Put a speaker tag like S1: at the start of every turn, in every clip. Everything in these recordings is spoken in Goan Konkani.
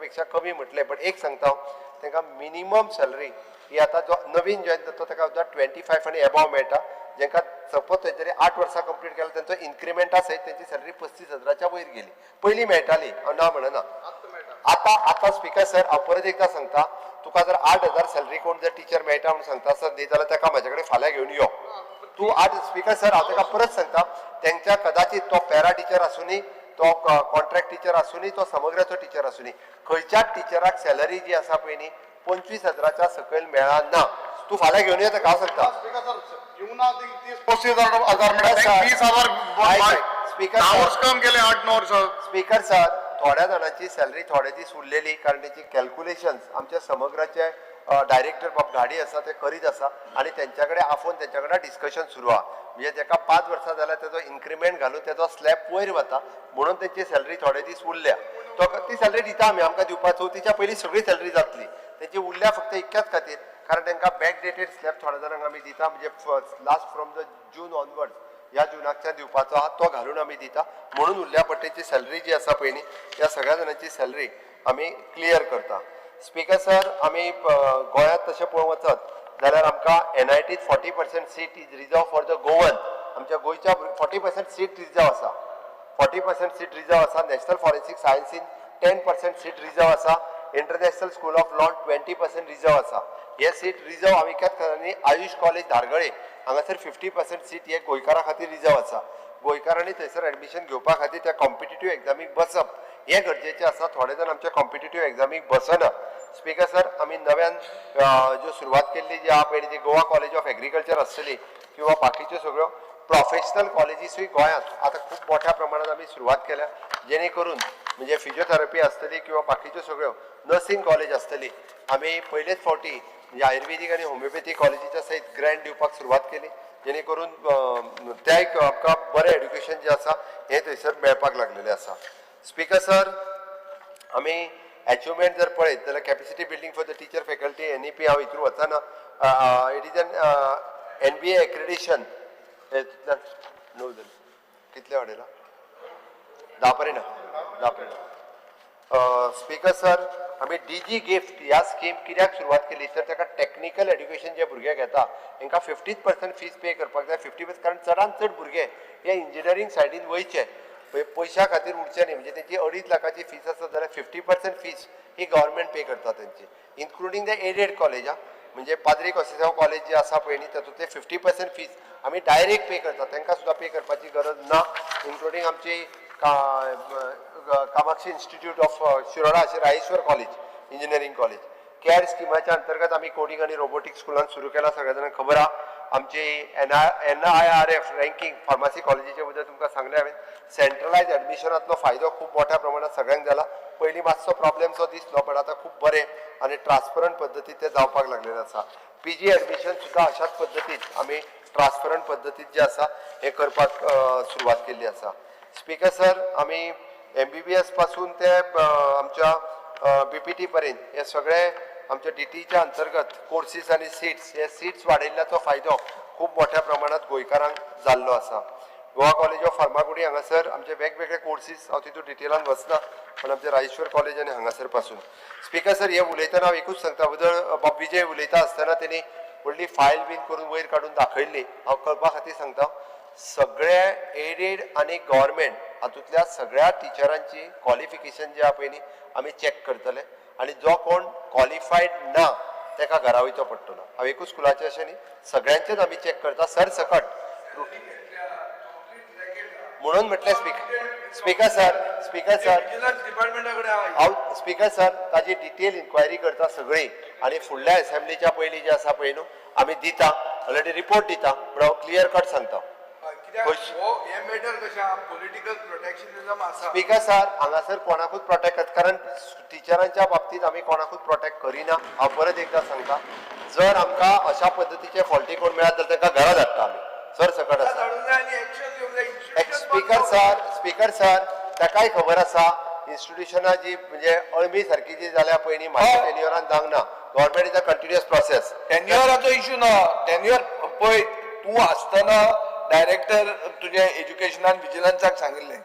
S1: पेक्षा कमी म्हटलें, बट एक सांगता हांव, तांकां मिनिमम सॅलरी ही आतां जो नवीन जॉयन जाता ताका सुद्दां 25 आनी एबॉव मेळटा. जेंका सपोज तेंच्यांनी 8 वर्सां कंप्लीट केल्या, तेंचो इन्क्रिमेंटा सयत तेंची सॅलरी 35 हजाराच्या वयर गेली. पयलीं मेळटाली, हांव ना म्हणना. आतां आतां स्पिकर सर, हांव परत एकदां सांगता तुका, जर 8000 सॅलरी कोण जर टिचर मेळटा म्हणून सांगता आसत न्ही, जाल्यार ताका म्हाजे कडेन फाल्यां घेवन यो तूं. आठ, स्पिकर सर, हांव ताका परत सांगता, तेंच्या कदाचित तो पॅरा टिचर आसुनी, तो कॉन्ट्रॅक्ट टिचर आसुनी, तो समग्राचो टिचर आसुनी, खंयच्याच टिचराक सॅलरी जी आसा पळय न्ही, 25 हजाराच्या सकयल मेळना. तूं फाल्यां घेवन यो ताका, हांव सांगता.
S2: स्पीकर सर, येवना 30-35 हजार मेळटा.
S1: सर.
S2: 20,000.
S1: आयक, आयक. Speaker
S2: 10
S1: sir.
S2: वर्स काम केले, 8-9 वर्सां.
S1: स्पीकर सर, थोड्या जाणांची सॅलरी थोडे दीस उरलेली, कारण तेची कॅल्क्युलेशन्स आमच्या समग्राचे डायरेक्टर बाब घाडी आसा, ते करीत आसा आनी तेंच्या कडेन आफोवन तेंच्या कडेन डिस्कशन सुरू आहा. म्हणजे तेका 5 वर्सां जाल्यार तेजो इन्क्रिमेंट घालून तेजो स्लॅब वयर वता, म्हणून तेंची सॅलरी थोडे दीस उरल्या. तो ती सॅलरी दिता आमी. आमकां दिवपा चवथीच्या पयलीं सगळी सॅलरी जातली तेंची. उरल्या फक्त इतक्याच खातीर, कारण तांकां बॅक डेटेड स्लॅब थोड्या जाणांक आमी दिता, म्हणजे last from the June onward, ह्या जुनाकच्यान दिवपाचो आहा, तो घालून आमी दिता म्हणून उरल्या. पण तेंची सॅलरी जी आसा पळय न्ही, ह्या सगळ्या जाणांची सॅलरी आमी क्लियर करता. स्पीकर सर, आमी गोंयांत तशें पळोवंक वचत जाल्यार आमकां एनआयटीत 40% seat is reserve for the Goan. आमच्या गोंयच्या 40% सीट रिजर्व आसा, 40% सीट रिजर्व आसा. नॅशनल फॉरेन्सीक सायन्सीन 10% सीट रिजर्व आसा. International school of law 20% reserve आसा. हे सीट रिजर्व आमी कित्याक आनी आयुष कॉलेज धारगळे हांगासर 50% सीट हे गोंयकारां खातीर रिजर्व आसा. गोंयकारांनी थंयसर एडमिशन घेवपा खातीर त्या कॉम्पिटेटीव एग्जामीक बसप हें गरजेचें आसा. थोडे जाण आमच्या कॉम्पिटेटीव एग्जामीक बसना. स्पीकर सर, आमी नव्यान ज्यो सुरवात केल्ली जी आहा पळय, ती गोवा कॉलेज ऑफ एग्रीकल्चर आसतली किंवा बाकीच्यो सगळ्यो प्रोफेशनल कॉलेजीसूय गोंयांत आतां खूब मोठ्या प्रमाणात आमी सुरवात केल्या, जेणे करून म्हणजे फिजिओथेरपी आसतली किंवा बाकीच्यो सगळ्यो नर्सिंग कॉलेज आसतली. आमी पयलेच फावटी म्हणजे आयुर्वेदीक आनी होमिओपॅथी कॉलेजीच्या सयत ग्रँट दिवपाक सुरवात केली, जेणे करून त्याय आमकां बरें एड्युकेशन जें आसा हें थंयसर मेळपाक लागलेलें आसा. स्पीकर सर, आमी अचिवमेंट जर पळयत जाल्यार capacity building for the teacher faculty, NEP, हांव हितून वचना. It is an NBA accreditation. 9 जाले. कितले वाडयला? 10 पर्यंत, 10 पर्यंत. स्पीकर सर, आमी डीजी गिफ्ट ह्या स्कीम कित्याक सुरवात केली, तर ताका टॅक्निकल एड्युकेशन जे भुरगे घेता तांकां 50% फीस पे करपाक जाय, 50%. कारण चडान चड भुरगे हे इंजिनियरींग सायडीन वयचे, पयशा खातीर उरचे न्ही. म्हणजे तेंची 2.5 लाखाची फीस आसत जाल्यार 50% फीस ही गव्हर्मेंट पे करता तेंची, इन्क्लुडींग the aided college. आं, म्हणजे पाद्री कॉसेसांव कॉलेज जे आसा पळय न्ही, तातूंतले 50% फीस आमी डायरेक्ट पे करता, तांकां सुद्दां पे करपाची गरज ना. इन्क्लुडींग आमची कामाक्षी इन्स्टिट्यूट ऑफ शिरोडा अशें Rayeshwar college, engineering college. Care स्किमाच्या अंतर्गत आमी कोडिंग आनी रोबोटिक्स स्कुलान सुरू केला, सगळ्या जाणांक खबर आहा. आमची एनआयआरएफ रँकिंग फार्मासी कॉलेजीच्या बद्दल तुमकां सांगलें हांवें. सेंट्रलायज एडमिशनांतलो फायदो खूब मोठ्या प्रमाणात सगळ्यांक जाला. पयलीं मातसो प्रॉब्लेम सो दिसलो, पण आतां खूब बरें आनी ट्रान्सपरंट पद्दतीन तें जावपाक लागलेलें आसा. पीजी एडमिशन सुद्दां अशाच पद्दतीन आमी ट्रान्सपरंट पद्दतीन जें आसा हें करपाक सुरवात केल्ली आसा. स्पीकर सर, आमी एमबीबीएस पासून ते आमच्या बीपीटी पर्यंत हे सगळे आमच्या डीटीच्या अंतर्गत कोर्सीस आनी सीट्स, हे सीट्स वाडयल्ल्याचो फायदो खूब मोठ्या प्रमाणात गोंयकारांक जाल्लो आसा. गोवा कॉलेज ऑफ फार्मागुडी हांगासर आमचे वेगवेगळे कोर्सीस, हांव तितून डिटेलान वचना, पण आमचे रायेश्वर कॉलेज आनी हांगासर पासून. स्पीकर सर, हे उलयतना हांव एकूच सांगता, बदल बाब विजय उलयता आसतना तेणी व्हडली फायल बीन करून वयर काडून दाखयल्ली. हांव कळपा खातीर सांगता, सगळे एडेड आनी गव्हर्मेंट हातूंतल्या सगळ्या टिचरांची क्वॉलिफिकेशन जे आहा पळय न्ही, आमी चॅक करतले आनी जो कोण क्वॉलिफायड ना ताका घरा वयचो पडटलो. हांव एकूच स्कुलाचें अशें न्ही, सगळ्यांचेच आमी चॅक करता सरसकट. म्हणून म्हटलें, speaker sir, speaker sir,
S3: vigilance डिपार्टमेंटा कडेन आहा.
S1: हांव, स्पीकर सर, ताजी डिटेल इन्क्वायरी करता सगळी आनी फुडल्या असेंब्लीच्या पयलीं जे आसा पळय न्हू, आमी दिता, ऑलरेडी रिपोर्ट दिता. पूण हांव क्लियर कट सांगता.
S3: हय, कित्याक हो हे मॅटर कशें आहा, पॉलिटिकल प्रोटेक्शनिझम आसा.
S1: स्पीकर सर, हांगासर कोणाकूच प्रोटेक्ट, कारण टिचरांच्या बाबतीत आमी कोणाकूच प्रोटेक्ट करिना. हांव परत एकदां सांगता, जर आमकां अशा पद्दतीचे फॉल्टी कोण मेळत जाल्यार तांकां घरा धाडटा आमी, सरसकट आसा.
S3: धाडूंक जाय आनी एक्शन घेवंक जाय, institution
S1: speaker sir, speaker sir, ताकाय खबर आसा, इन्स्टिट्युशनां जी म्हणजे अळमी सारकी जी जाल्या पळय न्ही, म्हाज्या टेन्युअरान जावंक ना. Government is a continuous process.
S3: टेन्युअराचो issue ना. टेन्युअर पळय, तूं आसतना डायरेक्टर तुजे एज्युकेशनान विजिलन्साक सांगिल्लें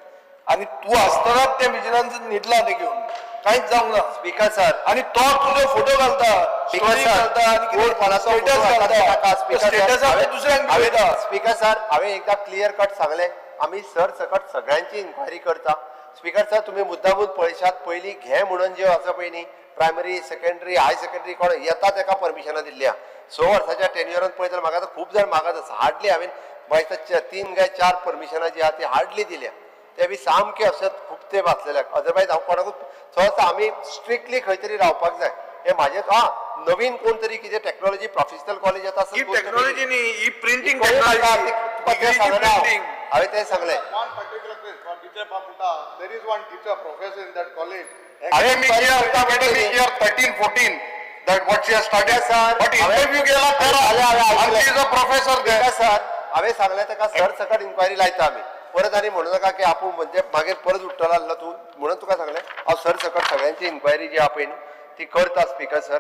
S3: आनी तूं आसतनाच तें विजिलन्स न्हिदलां तें घेवन. कांयच जावंक ना.
S1: स्पीकर सर,
S3: आणि तो तुजो फोटो घालता,
S1: स्पीकर
S3: स्टोरी
S1: सर,
S3: घालता आणि
S1: कोण कोणाचो
S3: स्टेटस
S1: फोटो घालता
S3: घालता.
S1: नाका, स्पीकर सर.
S3: स्टेटस दुसऱ्यांक दिता.
S1: स्पीकर सर, हांवें एकदा क्लियर कट सांगलें, आमी सर सकट सगळ्यांची इन्क्वायरी करता. स्पीकर सर, तुमी मुद्दामून पळयशात, पयलीं घे म्हणून ज्यो आसा पळय न्ही, प्रायमरी, सेकंडरी, हायर सेकंडरी कोण येता तेका परमिशनां दिल्ली आहा. 6 वर्साच्या टेन्युअरान पळयत जाल्यार म्हाका आतां खूब जाण मागत आसा. हार्डली हांवें म्हाका 3 काय 4 परमिशनां जी आहा ती हार्डली दिल्या, ते बी सामके अशें खूब तेंप आसलेल्याक. अदरवायज हांव कोणाकूच सहज, आमी स्ट्रिक्टली खंय तरी रावपाक जाय हें म्हाजें. आं, नवीन कोण तरी कितें टॅक्नॉलॉजी प्रोफेशनल कॉलेज येता आसत
S3: ही
S1: कोण तरी.
S3: टेक्नॉलॉजी न्ही, ही प्रिंटींग
S1: कोण सांगता?
S3: टेक्नॉलॉजी.
S1: तुका तें सांगना हांव. हांवें तें सांगलें.
S2: One particular case, one teacher Paputa, there is one teacher professor in that college.
S1: अरे,
S2: Academic year,
S1: sorry,
S2: academic year 13-14, that what she has started.
S1: Sir,
S2: But interview गेला तेरा,
S1: अरे, अरे,
S2: and she is a professor there.
S1: Sir, हांवें सांगलें ताका सर सकट इन्क्वायरी लायता आमी. परत आनी म्हणू नाका की आपूण म्हणजे मागीर परत उठ्ठलो आसलो तूं म्हणून. तुका सांगलें हांव सर सकट सगळ्यांची इन्क्वायरी जी आहा पळय न्हू ती करता स्पीकर सर.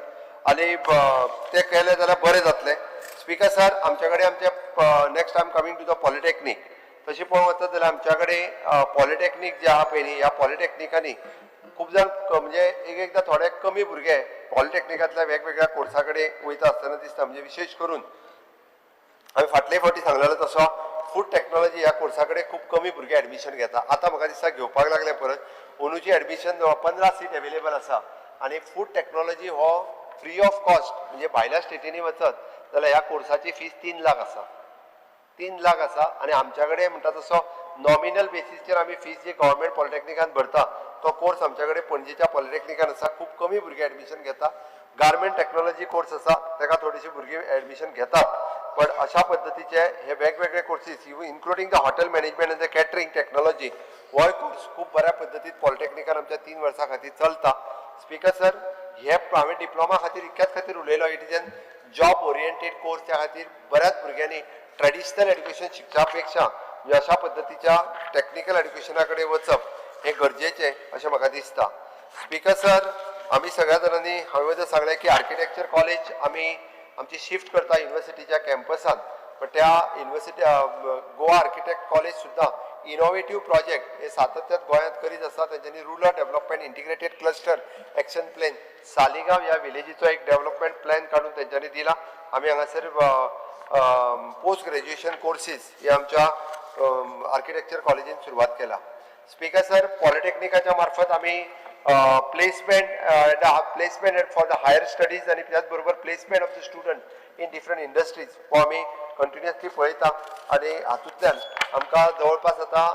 S1: आनी तें केलें जाल्यार बरें जातलें. स्पीकर सर, आमच्या कडेन आमचे next time coming to the polytechnic. तशें पळोवंक वचत जाल्यार आमच्या कडेन पॉलिटॅक्नीक जे आहा पळय न्ही, ह्या पॉलिटॅक्निकांनी खूब जाण म्हणजे एक एकदां थोडे कमी भुरगे पॉलिटॅक्निकांतल्या वेगवेगळ्या कोर्सा कडेन वयता आसतना दिसता. म्हणजे विशेश करून हांवें फाटले फावटी सांगलेलो तसो फूड टॅक्नॉलॉजी ह्या कोर्सा कडेन खूब कमी भुरगे एडमिशन घेता. आतां म्हाका दिसता घेवपाक लागले परत. अंदूची एडमिशन 15 सीट एवेलेबल आसा आनी फूड टॅक्नॉलॉजी हो फ्री ऑफ कॉस्ट. म्हणजे भायल्या स्टेटींनी वचत जाल्यार ह्या कोर्साची फीस 3 लाख आसा, 3 लाख आसा. आनी आमच्या कडेन म्हणटा तसो नॉमिनल बेसीसचेर आमी फीस जी गव्हर्मेंट पॉलिटॅक्निकान भरता तो कोर्स आमच्या कडेन पणजेच्या पॉलिटॅक्निकान आसा. खूब कमी भुरगे एडमिशन घेता. गार्मेंट टॅक्नॉलॉजी कोर्स आसा, ताका थोडीशी भुरगीं एडमिशन घेतात. पण अशा पद्दतीचे हे वेगवेगळे courses, including the hotel management and the catering technology, होय कोर्स खूब बऱ्या पद्दतीन पॉलिटॅक्निकान आमच्या 3 वर्सां खातीर चलता. स्पीकर सर, हे हांवें डिप्लोमा खातीर इतक्याच खातीर उलयलो, it is an job oriented course. त्या खातीर बऱ्याच भुरग्यांनी ट्रेडिशनल एड्युकेशन शिकच्या पेक्षा म्हणजे अशा पद्दतीच्या टॅक्निकल एड्युकेशना कडेन वचप हें गरजेचें अशें म्हाका दिसता. स्पीकर सर, आमी सगळ्या जाणांनी हांवें जर सांगलें की आर्किटेक्चर कॉलेज आमी आमची शिफ्ट करता युनिवर्सिटीच्या कॅम्पसात, पण त्या युनिवर्सिटी गोवा आर्किटेक्ट कॉलेज सुद्दां इनोवेटीव प्रोजेक्ट हे सातत्यात गोंयांत करीत आसा. तेंच्यांनी rural development integrated cluster action plan, Saligao ह्या विलेजीचो एक डेव्हलपमेंट प्लॅन काडून तेंच्यांनी दिला. आमी हांगासर पोस्ट ग्रॅज्युएशन कोर्सीस हे आमच्या आर्किटेक्चर कॉलेजीन सुरवात केला. स्पीकर सर, पॉलिटेक्निकाच्या मार्फत आमी placement for the higher studies आनी त्याच बरोबर placement of the student in different industries हो आमी कंटिन्युअसली पळयता. आनी हातूंतल्यान आमकां जवळपास आतां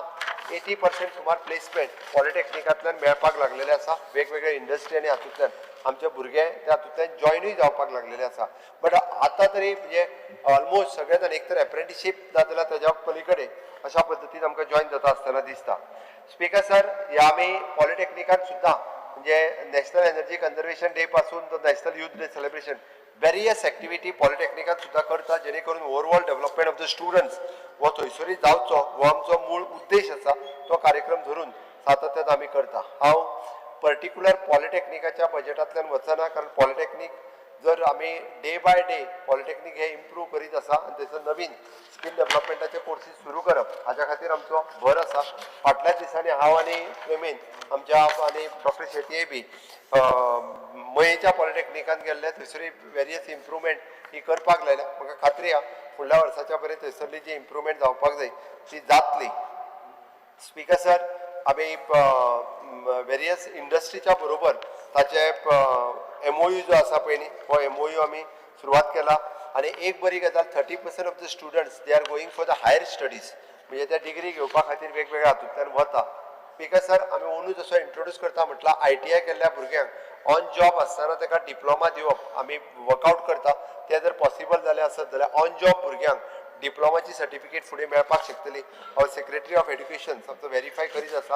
S1: 80% सुमार प्लेसमेंट पॉलिटेक्निकांतल्यान मेळपाक लागलेले आसा वेगवेगळ्या इंडस्ट्री आनी हातूंतल्यान आमचे भुरगे त्या हातूंतल्यान जॉयनूय जावपाक लागलेले आसा. बट आतां तरी म्हणजे ऑलमोस्ट सगळे जाण एक तर एप्रेंटिशीप नाजाल्यार ताज्या पलीकडे अशा पद्दतीन आमकां जॉयन जाता आसतना दिसता. स्पीकर सर, ह्या आमी पॉलिटेक्निकान सुद्दां म्हणजे नॅशनल एनर्जी कन्जर्वेशन डे पासून तो national youth day celebration, various activity पॉलिटेक्निकान सुद्दां करता, जेणे करून overall development of the students हो थंयसरूय जावचो हो आमचो मूळ उद्देश आसा. तो कार्यक्रम धरून सातत्यान आमी करता. हांव पर्टिक्युलर पॉलिटेक्निकाच्या बजेटांतल्यान वचना, कारण पॉलिटेक्नीक जर आमी डे बाय डे पॉलिटेक्नीक हे इम्प्रूव करीत आसा आनी थंयसर नवीन स्कील डेव्हलपमेंटाचे कोर्सीस सुरू करप हाज्या खातीर आमचो भर आसा. फाटल्याच दिसांनी हांव आनी प्रेमेन आमच्या आनी डॉक्टर शेटये बी मयेच्या पॉलिटेक्निकान गेल्ले. थंयसरूय वेरियस इम्प्रुवमेंट ही करपाक लायल्या. म्हाका खात्री आहा, फुडल्या वर्साच्या पर्यंत थंयसरली जी इम्प्रुवमेंट जावपाक जाय ती जातली. स्पीकर सर, आमी वेरियस इंडस्ट्रीच्या बरोबर ताचे एमओयू जो आसा पळय न्ही, हो एमओयू आमी सुरवात केला. आनी एक बरी गजाल, 30% of the students, they are going for the higher studies, म्हणजे त्या डिग्री घेवपा खातीर वेगवेगळ्या हातूंतल्यान वता. स्पीकर सर, आमी अंदू जसो इंट्रोड्यूस करता म्हटल्यार आयटीआय केल्ल्या भुरग्यांक ऑन जॉब आसतना ताका डिप्लोमा दिवप आमी वर्कआउट करता. तें जर पॉसिबल जालें आसत जाल्यार ऑन जॉब भुरग्यांक डिप्लोमाची सर्टिफिकेट फुडें मेळपाक शकतली. हांव सेक्रेटरी ऑफ एड्युकेशन आमचो व्हेरीफाय करीत आसा.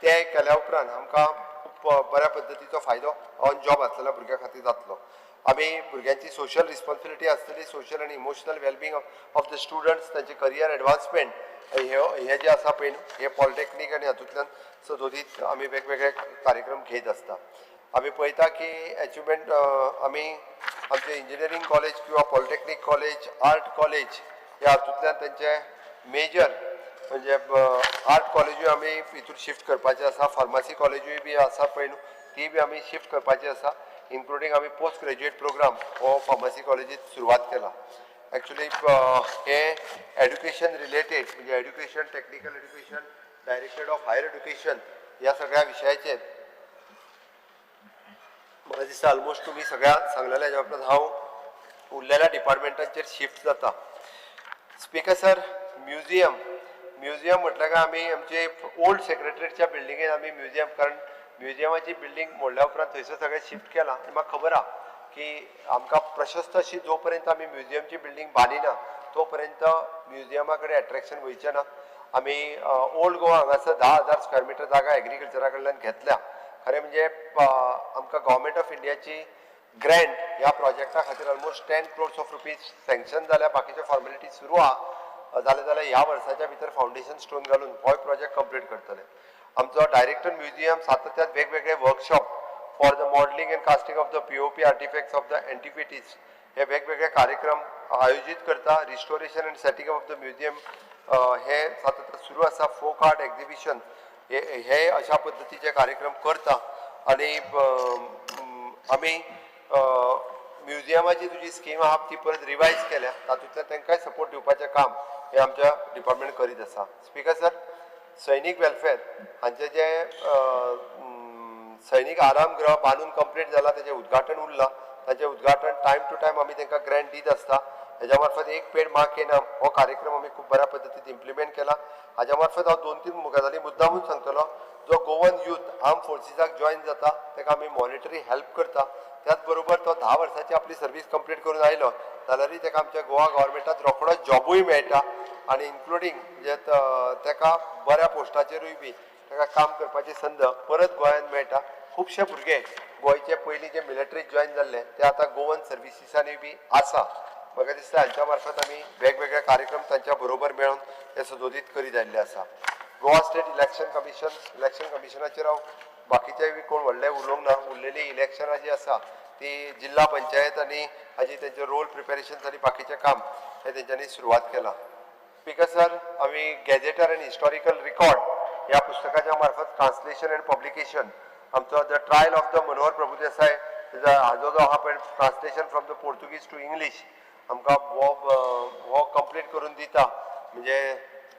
S1: तें केल्या उपरांत आमकां खूब बऱ्या पद्दतीचो फायदो ऑन जॉब आसलेल्या भुरग्यां खातीर जातलो. आमी भुरग्यांची सोशल रिस्पॉन्सिबिलिटी आसतली, सोशल आनी emotional wellbeing of the students, तांचे करियर एडवान्समेंट हे हे जे आसा पळय न्हू, हे पॉलिटेक्नीक आनी हातूंतल्यान सदोदीत आमी वेगवेगळे कार्यक्रम घेत आसता. आमी पळयता की एचिवमेंट आमी आमचे इंजिनियरींग कॉलेज किंवा पॉलिटेक्नीक कॉलेज, आर्ट कॉलेज ह्या हातूंतल्यान तांचे मेजर म्हणजे आर्ट कॉलेजूय आमी हितून शिफ्ट करपाचें आसा. फार्मासी कॉलेजूय बी आसा पळय न्हू. ती बी आमी शिफ्ट करपाची आसा. इन्क्लुडींग आमी पोस्ट ग्रॅज्युएट प्रोग्राम हो फार्मसी कॉलेजीत सुरवात केला. एक्चुली हे एड्युकेशन रिलेटेड, म्हणजे education, technical education, directorate of higher education ह्या सगळ्या विशयाचेर म्हाका दिसता ऑलमोस्ट तुमी सगळ्या सांगलेल्या हेज्या उपरांत हांव उरलेल्या डिपार्टमेंटांचेर शिफ्ट जाता. Speaker sir, museum. म्युझियम म्हटल्यार काय आमी आमचे ओल्ड सेक्रेटरीच्या बिल्डिंगेन आमी म्युझियम, कारण म्युझियमाची बिल्डींग मोडल्या उपरांत थंयसर सगळें शिफ्ट केलां आनी म्हाका खबर आहा की आमकां प्रशस्त अशी जो पर्यंत आमी म्युझियमची बिल्डींग बांदिना तो पर्यंत म्युझियमा कडेन एट्रेक्शन वयचें ना. आमी ओल्ड गोवा हांगासर 10,000 स्क्वेअर मिटर जागा एग्रीकल्चरा कडल्यान घेतल्या. खरें म्हणजे आमकां गव्हर्मेंट ऑफ इंडियाची ग्रँट ह्या प्रोजेक्टा खातीर almost 10 crores of rupees sanction जाल्या. बाकीच्यो फॉर्मेलिटी सुरू आहा. जालें जाल्यार ह्या वर्साच्या भितर फावंडेशन स्टोन घालून होय प्रोजेक्ट कंप्लीट करतले. आमचो डायरेक्टर म्युझियम सातत्यान वेगवेगळे workshop for the modelling and casting of the POP artifacts of the antiquities हे वेगवेगळे कार्यक्रम आयोजीत करता. Restoration and setting of the museum हे सातत्यान सुरू आसा. फोक आर्ट एक्झिबिशन हे हे अशा पद्दतीचे कार्यक्रम करता. आनी आमी म्युझियमाची तुजी स्कीम आहा ती परत रिवायज केल्या. तातूंतल्यान तांकांय सपोर्ट दिवपाचें काम हें आमच्या डिपार्टमेंट करीत आसा. स्पिकर सर, सैनीक वेलफेअर हांचे जे सैनीक आरामगृह बांदून कंप्लीट जाला, तेजें उद्घाटन उरलां. ताचें उद्घाटन टायम टू टायम आमी तांकां ग्रँट दीत आसता. हेज्या मार्फत "एक पेड माँ के नाम" हो कार्यक्रम आमी खूब बऱ्या पद्दतीन इम्प्लिमेंट केला. हाज्या मार्फत हांव दोन तीन गजाली मुद्दामून सांगतलो. जो गोवन यूथ आर्म फोर्सीसाक जॉयन जाता ताका आमी मॉनिटरी हेल्प करता. त्याच बरोबर तो 10 वर्साची आपली सर्वीस कंप्लीट करून आयलो जाल्यारूय ताका आमच्या गोवा गव्हर्मेंटात रोखडोच जॉबूय मेळटा आनी इन्क्लुडींग म्हणजे ताका बऱ्या पोस्टाचेरूय बी ताका काम करपाची संद परत गोंयांत मेळटा. खुबशे भुरगे गोंयचे पयलीं जे मिलिटरीत जॉयन जाल्ले ते आतां गोवन सर्विसीसांनी बी आसा. म्हाका दिसता हांच्या मार्फत आमी वेगवेगळे कार्यक्रम तांच्या बरोबर मेळून हे सदोदीत करीत आयिल्ले आसा. Goa state election commission. Election कमिशनाचेर हांव बाकीचे बी कोण व्हडले उलोवंक ना. उरलेली इलेक्शनां जी आसा ती जिल्हा पंचायत आनी हाजी तेंचे रोल प्रिपेरेशन आनी बाकीचें काम हें तेंच्यांनी सुरवात केलां. स्पिकर सर, आमी गॅजेटर अँड हिस्टॉरिकल रिकॉर्ड ह्या पुस्तकाच्या मार्फत ट्रान्सलेशन अँड पब्लिकेशन, आमचो The Trial of the Manohar Prabhudesai हाजो जो आहा पळय, translation from the Portuguese to English आमकां हो हो कंप्लीट करून दिता. म्हणजे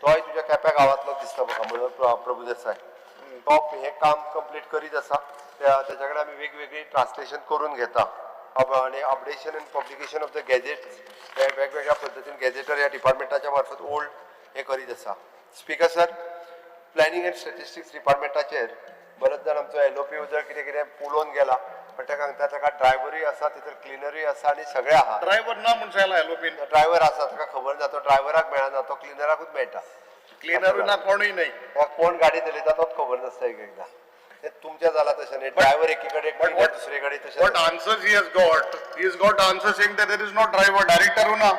S1: तोय तुज्या केप्या गांवांतलो दिसता म्हाका मनोहर प्रभुदेसाय. तो हें काम कंप्लीट करीत आसा. तेच्या कडेन आमी वेगवेगळी ट्रान्सलेशन करून घेता आनी updation and publication of the gazette हे वेगवेगळ्या पद्दतीन गॅझेटर ह्या डिपार्टमेंटाच्या मार्फत ओल्ड हे करीत आसा. Speaker sir, planning and statistics डिपार्टमेंटाचेर बरेच जाण आमचो एलओपी जर कितें कितें उलोवन गेला, पण ताका सांगता, ताका ड्रायव्हरूय आसा, थंयसर क्लिनरूय आसा आनी सगळें आहा.
S2: ड्रायव्हर ना म्हूण सांगला एलओपीन.
S1: ड्रायव्हर आसा, ताका खबर ना. तो ड्रायव्हराक मेळना, तो क्लिनराकूच मेळटा.
S2: क्लिनरूय ना, कोणूय नाही.
S1: ताका कोण गाडी चलयता तोच खबर नासता एक एकदां. ते तुमचें जालां तशें न्ही, ड्रायव्हर एकी कडेन,
S2: But
S1: cleaner दुसरे कडेन, तशें.
S2: What answers he has got, he has got answer saying that there is no driver, director ना.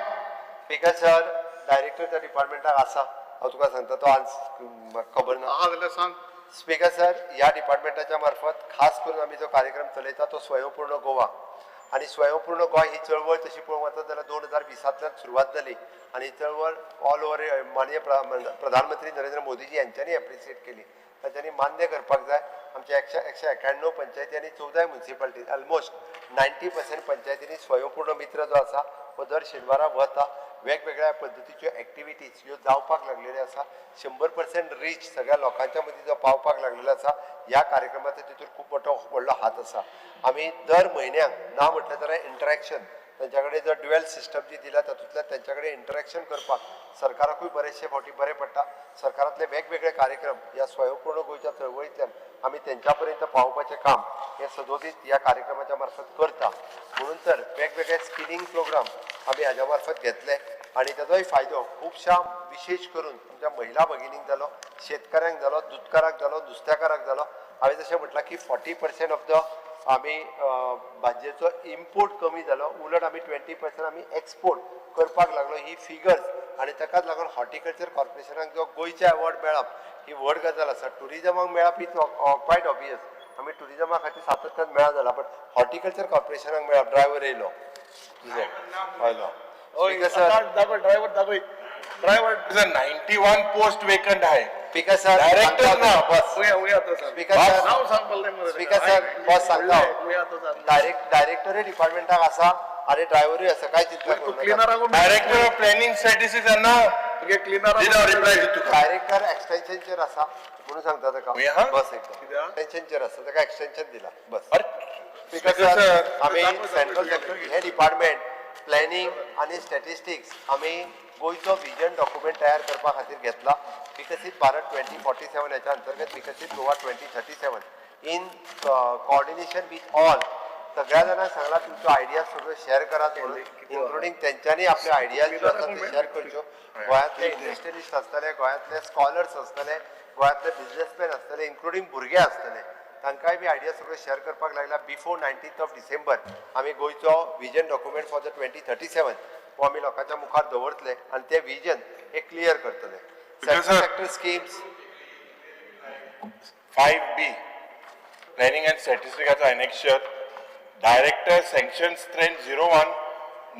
S1: स्पिकर सर, डायरेक्टर त्या डिपार्टमेंटाक आसा, हांव तुका सांगता. तो आज म्हाका खबर ना.
S2: आहा जाल्यार सांग.
S1: स्पिकर सर, ह्या डिपार्टमेंटाच्या मार्फत खास करून आमी जो कार्यक्रम चलयता तो स्वयंपूर्ण गोवा. आनी स्वयंपूर्ण गोवा ही चळवळ तशी पळोवंक वचत जाल्यार 2020तांतल्यान सुरवात जाली आनी ही चळवळ ऑल ओवर माननीय प्रधानमंत्री नरेंद्र मोदीजी यांच्यांनी एप्रिशिएट केली. तांच्यांनी मान्य करपाक जाय. आमच्या 191 पंचायती आनी 14 म्युन्सिपालिटी, ऑलमोस्ट 90% पंचायतींनी स्वयंपूर्ण मित्र जो आसा हो दर शेनवारा वता. वेगवेगळ्या पद्दतीच्यो एक्टिविटीज ह्यो जावपाक लागलेल्यो आसा. 100% रीच सगळ्या लोकांच्या मदीं जो पावपाक लागलेलो आसा, ह्या कार्यक्रमाचो तितून खूब मोठो व्हडलो हात आसा. आमी दर म्हयन्याक ना म्हटलें जाल्यार इंटरेक्शन तांच्या कडेन जर ड्युएल सिस्टम जी दिल्या, तातूंतल्यान तांच्या कडेन इंटरेक्शन करपाक सरकाराकूय बरेचशे फावटी बरें पडटा. सरकारांतले वेगवेगळे कार्यक्रम ह्या स्वयंपूर्ण गोंयच्या चळवळींतल्यान आमी तेंच्या पर्यंत पावोवपाचें काम हें सदोदीत ह्या कार्यक्रमाच्या मार्फत करता. म्हणून तर वेगवेगळे स्किलिंग प्रोग्राम आमी हाज्या मार्फत घेतले आनी ताजोय फायदो खुबश्या, विशेश करून आमच्या महिला भगिनींक जालो, शेतकऱ्यांक जालो, दुदकाराक जालो, नुस्त्याकाराक जालो. हांवें जशें म्हटलां की 40% ऑफ the आमी भाजयेचो इम्पोर्ट कमी जालो, उलट आमी 20% आमी एक्सपोर्ट करपाक लागलो. ही फिगर्स आनी ताकाच लागून हॉर्टिकल्चर कॉर्पोरेशनाक जो गोंयचे अवॉर्ड मेळप ही व्हड गजाल आसा. टुरिजमाक मेळप ही क्वायट ऑबियस, आमी टुरिजमा खातीर सातत्यान मेळना जाला, बट हॉर्टिकल्चर कॉर्पोरेशनाक मेळप. ड्रायव्हर येयलो तुजो आयलो.
S3: हय.
S1: Speaker sir.
S3: दाखय, ड्रायव्हर दाखय, ड्रायव्हर.
S4: 91 पोस्ट वेकंट आहे.
S1: स्पीकर सर,
S3: डायरेक्टर ना.
S1: बस. स्पीकर सर,
S2: नांव सांग पडलें मरे.
S1: स्पीकर सर, बस सांगता हांव. डायरेक्टरूय डिपार्टमेंटाक आसा आनी ड्रायव्हरूय आसा, काय चिंता
S2: तूं
S1: करूं नाका.
S2: क्लिनराक
S3: डायरेक्टर ऑफ प्लॅनिंग स्टॅटिस्टिक्स ना.
S2: तुगे क्लिनराक
S3: दिना रिप्लाय दिता तुका.
S1: डायरेक्टर एक्सटेन्शनचेर आसा म्हणून सांगता ताका.
S3: हुंय हा?
S1: बस एकदा
S2: कित्याक?
S1: एक्सटेन्शनचेर आसा, ताका एक्सटेन्शन दिला बस.
S3: अरे
S1: स्पीकर सर, आमी
S2: दाखय,
S1: सेंट्रल
S2: दाखय.
S1: सेक्टर हे डिपार्टमेंट प्लॅनिंग आनी स्टॅटिस्टिक्स आमी गोंयचो विजन डॉक्युमेंट तयार करपा खातीर घेतला. विकसीत भारत 2047 हेच्या अंतर्गत विकसीत Goa 2037 in coordination with all सगळ्या जाणांक सांगला, तुमच्यो आयडियाज सगळ्यो शेअर करात म्हणून, इन्क्लुडींग तेंच्यांनी आपल्यो आयडियाज ज्यो आसा त्यो शेअर करच्यो. गोंयांतले इंडस्ट्रियलिस्ट आसतले, गोंयांतले स्कॉलर्स आसतले, गोंयांतले बिजनेसमॅन आसतले, इन्क्लुडींग भुरगे आसतले, तांकांय बी आयडिया सगळ्यो शेअर करपाक लागल्या. बिफोर 19th of December आमी गोंयचो vision document for the 2037 हो आमी लोकांच्या मुखार दवरतले आनी ते विजन हे क्लियर करतले.
S4: Speaker sir.
S1: Sector schemes.
S4: 5B, planning and स्टॅटिस्टिकाचो annexure, director sanction strength 01,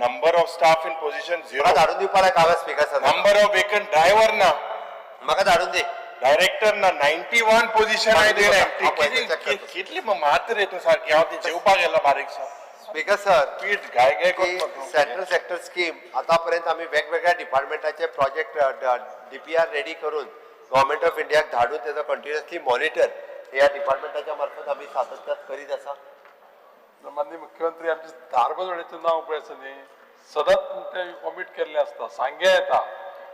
S4: number of staff in position 0.
S1: म्हाका धाडून दिवपा कागद speaker sir.
S4: Number of vacant driver ना.
S1: म्हाका धाडून दी.
S4: डायरेक्टर ना, 91 पोझिशन आहे
S1: धाडून दी म्हाका. हांव पळयता, check
S4: ते.
S1: करता.
S4: कितली मात रे तूं सारकी. हांव ती जेवपाक गेलो बारीकसो.
S1: स्पीकर सर,
S4: पीठ घाय घाय
S1: की
S4: करता.
S1: सेंट्रल सेक्टर स्कीम आतापर्यंत आमी वेगवेगळ्या डिपार्टमेंटाचे प्रोजेक्ट डीपीआर रेडी करून गव्हर्मेंट ऑफ इंडियाक धाडून तेजो कंटिन्युअसली मॉनिटर ह्या डिपार्टमेंटाच्या मार्फत आमी सातत्यात करीत आसा.
S5: माननीय मुख्यमंत्री, आमचे धारबांदोडेचें नांव पळय आसा न्ही, सदांच ते कॉमीट केल्लें आसता. सांग्या येता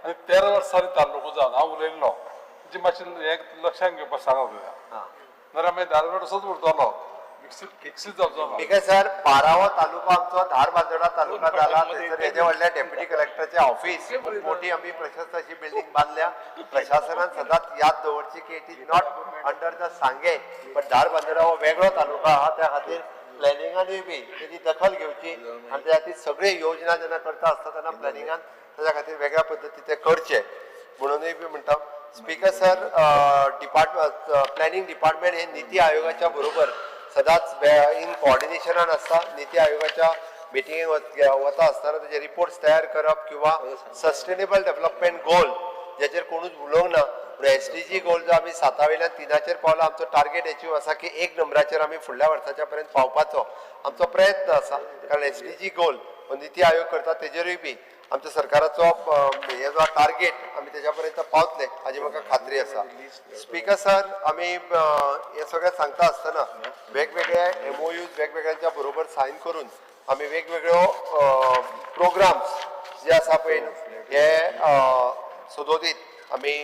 S5: आनी 13 वर्सांनी तालुको जावन हांव उलयल्लो जी मातशें हें लक्षांत घेवपाक सांगा तुका. नाल्यार मागीर धारबांदोड तसोच उरतलो, विकसीत विकसीत जावचो ना.
S1: स्पीकर सर, 12वो तालुको आमचो धारबांदोडा तालुका जाला. थंयसर येदे व्हडल्या डेप्युटी कलेक्टराचें ऑफिस, खूब मोठी आमी प्रशस्त अशी बिल्डींग बांदल्या. प्रशासनान सदांच याद दवरची की it is not under the Sanguem, but Dharbandora हो वेगळो तालुका आहा. त्या खातीर प्लॅनिंगानूय बी तेजी दखल घेवची आनी त्या खातीर सगळी योजना जेन्ना करता आसता तेन्ना प्लॅनिंगान तेज्या खातीर वेगळ्या पद्दतीन ते करचे म्हणूनय बी म्हणटा. Speaker sir, department planning department हे निती आयोगाच्या बरोबर सदांच इन कॉर्डिनेशनान आसता. निती आयोगाच्या मिटिंगेक वता आसतना तेजे रिपोर्ट्स तयार करप किंवा सस्टेनेबल डेव्हलपमेंट गोल ज्याचेर कोणूच उलोवंक ना, पूण एसडीजी गोल जो आमी 7 वयल्यान 3चेर पावला, आमचो टार्गेट एचीव आसा की 1 नंबराचेर आमी फुडल्या वर्साच्या पर्यंत पावपाचो आमचो प्रयत्न आसा. कारण एसडीजी गोल हो निती आयोग करता, तेजेरूय बी आमच्या सरकाराचो हे जो टार्गेट आमी तेज्या पर्यंत पावतले हाजी म्हाका खात्री आसा. स्पीकर सर, आमी हे सगळें सांगता आसतना वेगवेगळे एमओयूज वेगवेगळ्यांच्या बरोबर सायन करून आमी वेगवेगळ्यो प्रोग्राम्स जे आसा पळय न्हू, हे सदोदीत आमी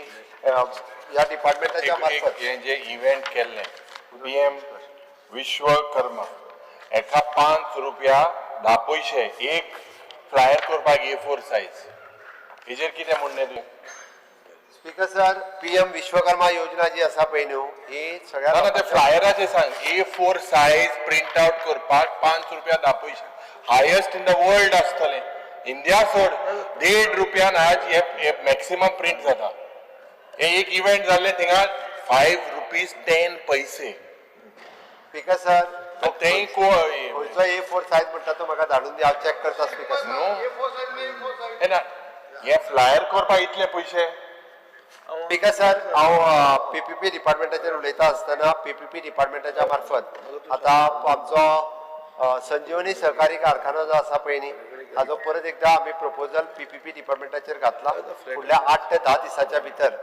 S1: ह्या डिपार्टमेंटाच्या
S4: एक एक
S1: मार्फत.
S4: हे जे इव्हेंट केल्लें पीएम विश्वकर्मा, एका 5 रुपया 10 पयशे एक फ्लायर करपाक ए4 सायज, हेजेर कितें म्हणणें तुजें?
S1: स्पीकर सर, पीएम विश्वकर्मा योजना जी आसा पळय न्हू, ही सगळ्या
S4: ना ना, ते
S1: लोकांच्या-
S4: फ्लायराचे सांग. A4 size print out करपाक 5 रुपया 10 पयशे, हायस्ट इन the world आसतलें. इंडिया सोड, 1.5 रुपयान आज हे मॅक्सिमम प्रिंट जाता. हे एक इव्हेंट जाल्लें थिंगा 5 रुपीज 10 पैसे.
S1: स्पीकर सर,
S4: तेय को
S1: खंयचो ए4 सायज म्हणटा तो म्हाका धाडून दी, हांव चॅक करता स्पीकर सर.
S4: न्हू.
S2: ए4 सायज न्ही, ए4 सायज.
S4: हे ना, हे फ्लायर करपाक इतले पयशे.
S1: स्पीकर सर, हांव पीपीपी डिपार्टमेंटाचेर उलयता आसतना पीपीपी डिपार्टमेंटाच्या मार्फत आतां आमचो संजीवनी सहकारी कारखानो जो आसा पळय न्ही, हाजो परत एकदा आमी प्रपोजल पीपीपी डिपार्टमेंटाचेर घातला. फुडल्या 8 ते 10 दिसाच्या भितर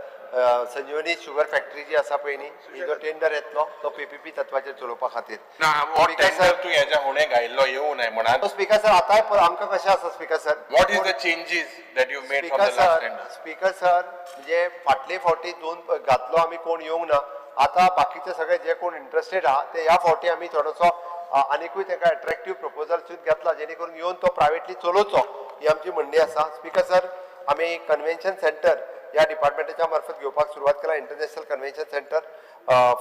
S1: संजीवनी शुगर फॅक्टरी जी आसा पळय न्ही, ही जो टेंडर येतलो तो पीपीपी तत्वाचेर चलोवपा खातीर.
S4: ना, हो
S1: स्पीकर
S4: टेंडर
S1: सर,
S4: तूं हेज्या हुणे घायल्लो येवूं नये म्हणान.
S1: स्पीकर सर, आतांय आमकां कशें आसा speaker sir,
S4: what is the changes that you made from
S1: speaker
S4: the last
S1: sir,
S4: tender?
S1: Speaker sir, म्हणजे फाटले फावटी दोन घातलो आमी, कोण येवंक ना. आतां बाकीचे सगळे जे कोण इंट्रस्टेड आहा ते ह्या फावटी आमी थोडोसो आनिकूय तांकां एट्रेक्टीव प्रपोजल सुद्दां घेतला, जेणे करून येवन तो प्रायवेटली चलोवचो ही आमची म्हणणी आसा. स्पीकर सर, आमी कन्व्हेन्शन सेंटर ह्या डिपार्टमेंटाच्या मार्फत घेवपाक सुरवात केला. इंटरनॅशनल कन्व्हेन्शन सेंटर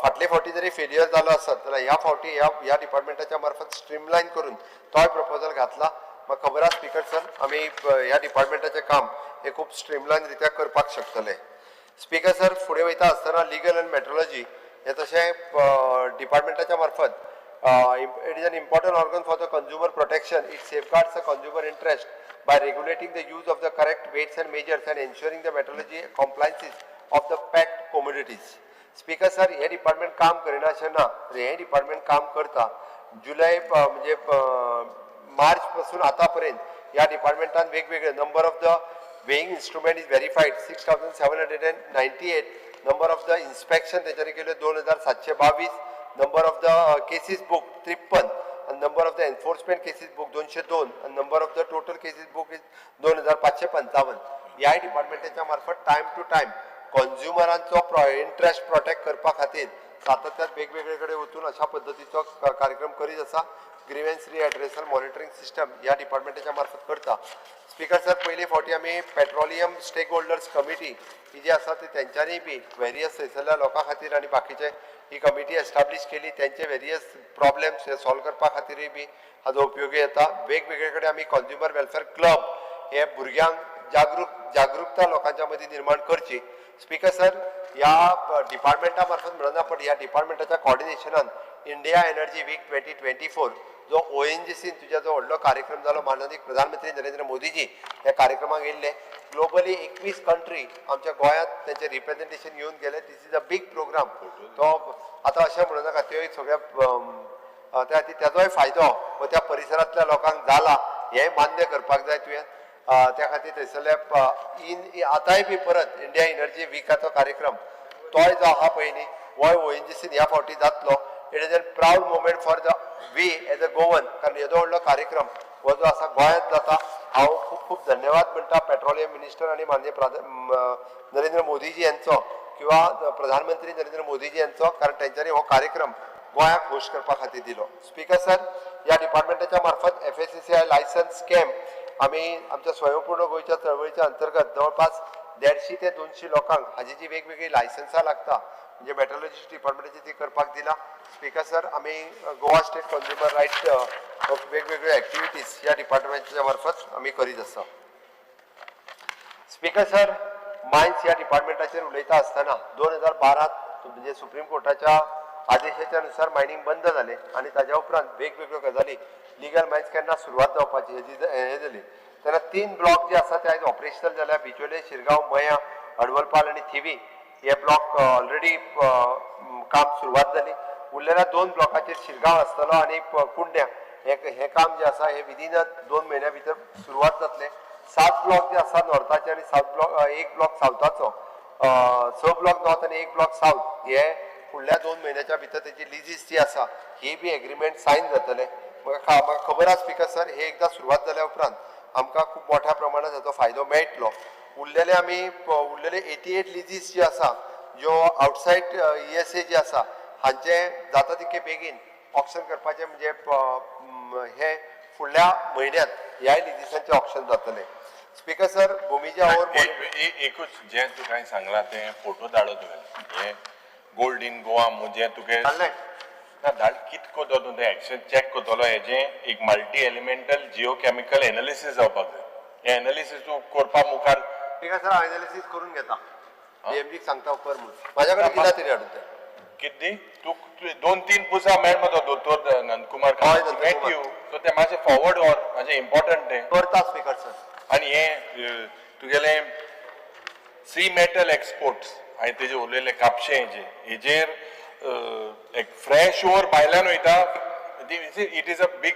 S1: फाटले फावटी जरी फेलियर जालो आसत जाल्यार ह्या फावटी ह्या डिपार्टमेंटाच्या मार्फत स्ट्रीमलायन करून तोय प्रपोजल घातला. म्हाका खबर आसा स्पीकर सर, आमी ह्या डिपार्टमेंटाचें काम हे खूब स्ट्रीमलायन रित्या करपाक शकतले. स्पीकर सर, फुडें वयता आसतना लिगल अँड मेट्रोलॉजी हे तशें डिपार्टमेंटाच्या मार्फत, it is an important organ for the consumer protection. It safeguards the consumer interest by regulating the use of the correct weights and measures and ensuring the metrology compliances of the packed commodities. Speaker sir, हे डिपार्टमेंट काम करिना अशें ना, तर हें डिपार्टमेंट काम करता. जुलय म्हणजे मार्च पासून आतां पर्यंत ह्या डिपार्टमेंटान वेगवेगळे number of the weighing instrument is verified 6798, number of the inspection तेंच्यांनी केल्यो 2722, number of the cases book 53 आनी number of the enforcement cases book 202 आनी number of the total cases book is 2555. ह्याय डिपार्टमेंटाच्या मार्फत टायम टू टायम कॉन्ज्युमरांचो इंट्रस्ट प्रोटेक्ट करपा खातीर सातत्यान वेगवेगळे कडेन वचून अशा पद्दतीचो कार्यक्रम करीत आसा. ग्रिव्हन्स रिएड्रेसल मॉनिटरींग सिस्टम ह्या डिपार्टमेंटाच्या मार्फत करता. स्पीकर सर, पयले फावटी आमी पेट्रोलियम स्टेक होल्डर्स कमिटी ही जी आसा ती तेंच्यांनी बी वेरियस थंयसरल्या लोकां खातीर आनी बाकीचे ही कमिटी एस्टाब्लीश केली. तेंचे वेरियस प्रॉब्लेम्स हे सॉल्व करपा खातीरूय बी हाजो उपयोगी येता. वेगवेगळे कडेन आमी कॉन्ज्युमर वेलफेअर क्लब हे भुरग्यांक जागृकता लोकांच्या मदीं निर्माण करची. स्पीकर सर, ह्या डिपार्टमेंटा मार्फत म्हणना, पण ह्या डिपार्टमेंटाच्या कॉर्डिनेशनान इंडिया एनर्जी वीक 2024 जो ओएनजीसीन तुज्या जो व्हडलो कार्यक्रम जालो, माननीय प्रधानमंत्री नरेंद्र मोदीजी ह्या कार्यक्रमाक येयल्ले. ग्लोबली 21 कंट्री आमच्या गोंयांत तेंचें रिप्रेजेंटेशन येवन गेले. This is a big program. तो आतां अशें म्हणू नाका, त्यो सगळ्या त्या खातीर तेजोय फायदो हो त्या परिसरांतल्या लोकांक जाला हें मान्य करपाक जाय तुवें. त्या खातीर थंयसरले इन आतांय बी परत इंडिया एनर्जी विकाचो कार्यक्रम तोय जो आहा पळय न्ही, होय ओएनजीसीन ह्या फावटी जातलो. It is a proud moment for the we as a Goan, कारण येदो व्हडलो कार्यक्रम हो जो आसा गोंयांत जाता. हांव खूब खूब धन्यवाद म्हणटा पेट्रोलियम मिनिस्टर आनी माननीय नरेंद्र मोदीजी यांचो किंवा प्रधानमंत्री नरेंद्र मोदीजी यांचो, कारण तेंच्यांनी हो कार्यक्रम गोंयाक होस्ट करपा खातीर दिलो. स्पीकर सर, ह्या डिपार्टमेंटाच्या मार्फत एफएसएसआय लायसन्स स्कॅम आमी आमच्या स्वयंपूर्ण गोंयच्या चळवळीच्या अंतर्गत जवळपास 150 ते 200 लोकांक हाजी जी वेगवेगळी लायसन्सां लागता म्हणजे मेट्रोलॉजी डिपार्टमेंटाची ती करपाक दिला. स्पीकर सर, आमी गोवा स्टेट कॉन्ज्युमर रायट वेगवेगळ्यो एक्टिविटीज ह्या डिपार्टमेंटाच्या मार्फत आमी करीत आसा. स्पीकर सर, मायन्स ह्या डिपार्टमेंटाचेर उलयता आसतना 2012 म्हणजे सुप्रीम कोर्टाच्या आदेशाच्या नुसार मायनींग बंद जालें आनी ताज्या उपरांत वेगवेगळ्यो गजाली लिगल मायन्स केन्ना सुरवात जावपाची हेजी हें जाली तेन्ना 3 ब्लॉक जे आसा ते आयज ऑपरेशनल जाल्या. बिचोले, शिरगांव, मयां, अडवलपाल आनी थिवी हे ब्लॉक ऑलरेडी काम सुरवात जाली. उरलेल्या 2 ब्लॉकाचेर शिरगांव आसतलो आनी कुंड्या हे काम जे आसा हे विदीन 2 म्हयन्या भितर सुरवात जातलें. 7 ब्लॉक जे आसा नॉर्थाचे आनी 7 ब्लॉक, 1 ब्लॉक सावथाचो, 6 ब्लॉक नॉर्थ आनी 1 ब्लॉक सावथ हे फुडल्या 2 म्हयन्याच्या भितर तेजी लिजीस जी आसा ही बी एग्रीमेंट सायन जातलें. म्हाका खबर आसा स्पीकर सर, हे एकदां सुरवात जाल्या उपरांत आमकां खूब मोठ्या प्रमाणात हाचो फायदो मेळटलो. उरलेले आमी उरलेले 88 लिजीस जी आसा ज्यो आवटसायड ईएसए जी आसा हांचे जाता तितके बेगीन ऑक्शन करपाचें म्हणजे हे फुडल्या म्हयन्यांत ह्याय लिजीसांचें ऑक्शन जातलें. स्पीकर सर, भुमिजा ओवर
S4: एकूच जें तुका हांवें सांगलां तें फोटो धाडो तुवें, हें गोल्ड इन गोवा जें तुगे
S1: धाडलें.
S4: ना धाड, कित करतो तूं तें एक्शन चॅक करतलो. हेजें एक multi elemental Jio chemical analysis जावपाक जाय. हें एनालिसीस तूं करपा मुखार
S1: स्पीकर सर, हांव एनालिसीस करून घेता, डीएमजीक सांगता कर म्हणून, म्हाज्या कडेन दिला तरी हाडून तें.
S4: कित दी तूं 2-3 पुसा मेळ मगो दोतोर नंदकुमार
S1: हय,
S4: मेट you, सो तें मातशें फॉवर्ड व्हर, मातशें इम्पॉर्टंट तें
S1: करता स्पीकर सर.
S4: आनी हें तुगेलें सी मेटल एक्सपोर्ट्स हांवें तेजेर उलयलें. कापशें हेजेर हेजेर एक फ्रेश ओवर भायल्यान वयता. It is a big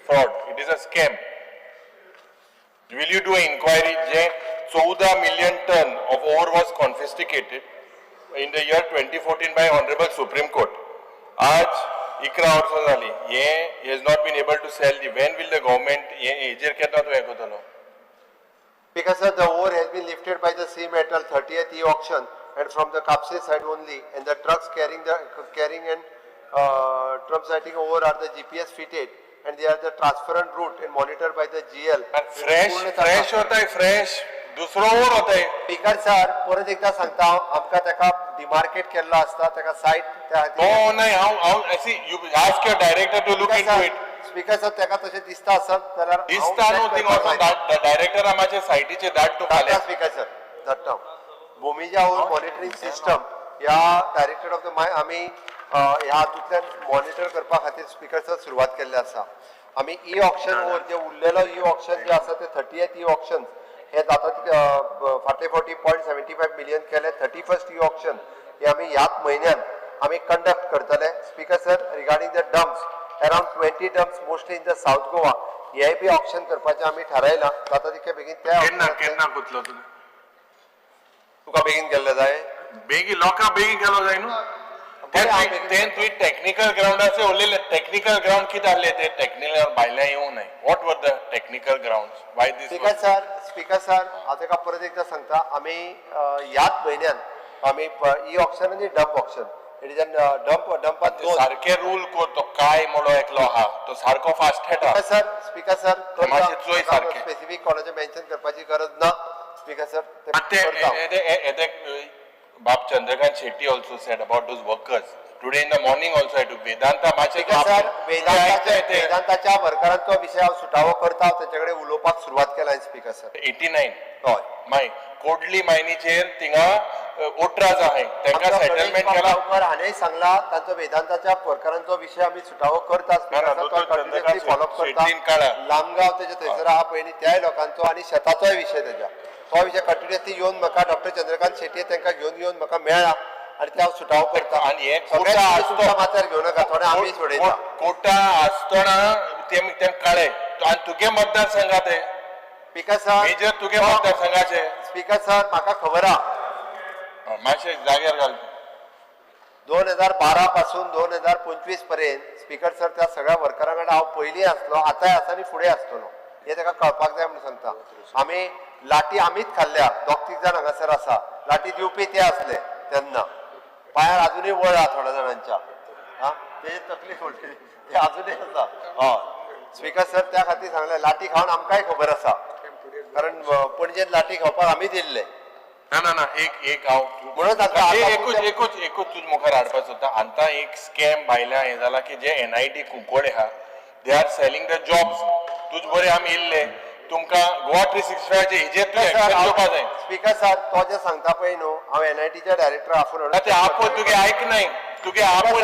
S4: fraud, it is a scam. Will you do enquiry? J 14 million ton of ore was confiscated in the year 2014 by honourable Supreme Court. आज 11 वर्सां जालीं, हे has not been able to sell. When will the government हे हेजेर केन्ना तूं हें करतलो?
S1: Because sir, the ore has been lifted by the sea metal 30th e auction and from the Kapse side only, and the trucks carrying and transiting ore are the GPS fitted and they are the transparent route and monitored by the GL.
S4: Fresh fresh वताय, फ्रेश दुसरो ओर वताय.
S1: स्पीकर सर, परत एकदा सांगता हांव, आमकां ताका डिमार्केट केल्लो आसता ताका सायट त्या
S4: तो नाही, हांव हांव see, you ask your director to look into it.
S1: Speaker sir, ताका तशें दिसता आसत जाल्यार हांव
S4: दिसता न्हू
S1: check
S4: थिंग
S1: करपाक
S4: वचोन
S1: जाय.
S4: डायरेक्टरा मातशें सायटीचेर धाड तूं
S1: धाडटा
S4: फाल्यां.
S1: स्पीकर सर, धाडटा. भुमिजा ओर मॉनिटरींग सिस्टम ह्या डायरेक्टर ऑफ the my आमी ह्या हातूंतल्यान मॉनिटर करपा खातीर स्पीकर सर सुरवात केल्ली आसा. आमी ई ऑक्शन ओर जे उरलेलो ई ऑक्शन जे आसा ते 30th e auction हे जाता फाटले फावटी 0.75 मिलियन केले. 31st e auction हे आमी ह्याच म्हयन्यान आमी कंडक्ट करतले. Speaker sir, regarding the dumps, around 20 dumps, mostly in the South Goa, hey B auction करपाचें आमी थारायलां. जाता तितके बेगीन त्या
S4: केन्ना
S1: auction
S4: केन्ना करतलो तूं?
S1: तुका बेगीन केल्लें जाय.
S4: बेगीन लोकां बेगीन केलो जाय न्हू.
S1: बरें, हांव बेगीन
S4: ते तुवें टॅक्निकल ग्राउंडाचे उलयले. टॅक्निकल ग्राउंड कितें आहले ते? टॅक्निकल भायल्यान येवंक नाय. What were the technical ground, why this?
S1: Speaker sir, speaker sir, हांव ताका परत एकदां सांगता, आमी ह्याच म्हयन्यान आमी ई ऑक्शन आनी dump auction, it is an dump, डंपात दोन
S4: सारके रूल कर. तो काय म्हणो एकलो आहा, तो सारको फास्ट खेळटा.
S1: स्पीकर सर, स्पीकर सर,
S4: मातशें चोय सारकें.
S1: स्पेसिफीक कोणाचें मेन्शन करपाची गरज ना स्पीकर सर. ते
S4: आनी ते
S1: करता.
S4: बाब Chandrakant Shetty also said about those workers. Today in the morning also I took Vedanta मातशें.
S1: स्पीकर सर, वेदांताच्या वेदांताच्या वर्करांचो विशय हांव सुटावो करता. हांव तांचे कडेन उलोवपाक सुरवात केला स्पीकर सर.
S4: 89.
S1: हय.
S4: मागीर कोडली मायनीचेर थिंगा ओट्राज आहाय, तांकां
S1: आमचो
S4: सेटलमेंट
S1: गणेश
S4: केला.
S1: गांवकर हाणें सांगला, तांचो वेदांताच्या वर्करांचो विशय आमी सुटावो करता.
S4: ना, ना, दोतोर
S1: कंटिन्युअसली
S4: चंद्रकांत
S1: फॉलोअप करता.
S4: शेट्टीन काडा.
S1: लामगांव तेजे थंयसर आहा पयलीं त्याय लोकांचो आनी शेताचोय विशय तेज्या, तो विशय कंटिन्युअसली येवन म्हाका डॉक्टर चंद्रकांत शेट्टी तांकां घेवन येवन म्हाका मेळ्ळा आनी ते हांव सुटावो करता.
S4: आनी हे
S1: सगळ्यात
S4: कोटा
S1: तुमच्या
S4: आसतो.
S1: माथ्यार घेवं नाका, थोडे आमी सोडयता.
S4: कोटा आसतना ते तें काळे आनी तुगे मतदारसंघा ते
S1: स्पीकर सर,
S4: मेजर तुगे मतदारसंघाचे.
S1: स्पीकर सर, म्हाका खबर आहा.
S4: मातशें जाग्यार घाल.
S1: 2012 पासून 2025 पर्यंत, स्पीकर सर, त्या सगळ्या वर्करां कडेन हांव पयलीं आसलो, आतांय आसा आनी फुडें आसतलो, हें ताका कळपाक जाय म्हणून सांगता. आमी लाठी आमीच खाल्ल्या. दोग तीग जाण हांगासर आसा, लाठी दिवपी ते आसले तेन्ना. पांयार अजुनूय वळ आहा थोड्या जाणांच्या. हा, तेजी तकली फोडली, ते अजुनूय आसा. हय स्पीकर सर, त्या खातीर सांगलें, लाठी खावन आमकांय खबर आसा, कारण पणजेन लाठी खावपाक आमी दिल्ले.
S4: ना ना ना, एक एक हांव
S1: म्हणून आतां
S4: एकूच एकूच एकूच तुज मुखार हाडपाक सोदता. आतां एक स्कॅम भायल्या हें जाला की जे एनआयटी कुंकळे आहा, they are selling the jobs. तुज बरें आमी येयल्ले तुमकां गोवा 365 फायचे हेजेर तूं एक्शन घेवपा जाय.
S1: स्पीकर सर, तो जे सांगता पळय न्हू, हांव एनआयटीच्या डायरेक्टर आफोवन
S4: ना, ते आपोवन तुगे आयकनाय. तुगे आपोवन